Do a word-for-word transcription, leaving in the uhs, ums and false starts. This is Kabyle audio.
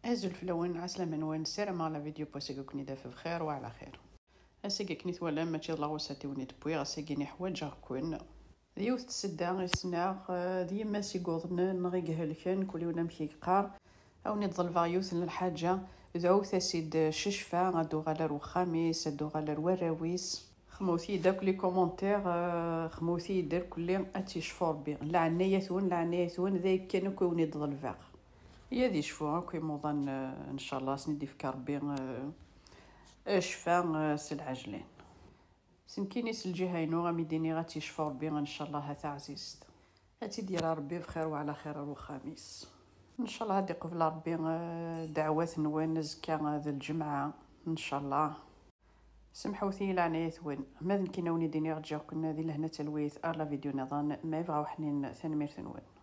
Azul fell-awen, ɛeslama-nwen, ssarameɣ la vidéo n wass-agi ad ken-id-taf bxir wa ɛla xir. Ass-agi akken i twalam mačči d la recette i wen-id-wwiɣ, ass-agi-nni ḥwaǧeɣ-ken. D yiwet n tsedda i ssneɣ, eh, d yemma-s i yuḍnen neɣ i ihelken, kul yiwen amek i yeqqar. A wen-id-ḍelbeɣ yiwet n lḥaǧa, dɛut-as-id s ccfa, ad d-tuɣal ar wexxam-is, ad d-tuɣal ar warraw-is. Xemmet-iyi-d akk les commentaires, eh, xemmet-iyi-d irkelli, ad tt-yecfu Rebbi. Leɛnaya-twen, leɛnaya-twen, d ayen kan akk i wen-id-ḍelbeɣ. Ad yecfu akk imuḍan, eh, ncallah, ad sen-id-ifk Rebbi, eh, ccfa, eh, s lɛejlan. S nekkini s lǧiha-inu, a m-id-iniɣ ad tt-yecfu Rebbi, ncallah, a taɛzizt. Ad tt-id-yerr Rebbi bxir wa ɛla xir ar wexxam-is. Ncallah ad d-iqbel Rebbi, eh, ddeɛwat-nwen azekka, eh, d lǧemɛa, ncallah. Semḥewt-iyi leɛnaya-twen, ma d nekkini a wen-id-iniɣ ǧǧiɣ-ken di lehna d talwit ar la vidéo nniḍen, ma yebɣa uḥnin, tanemmirt-nwen.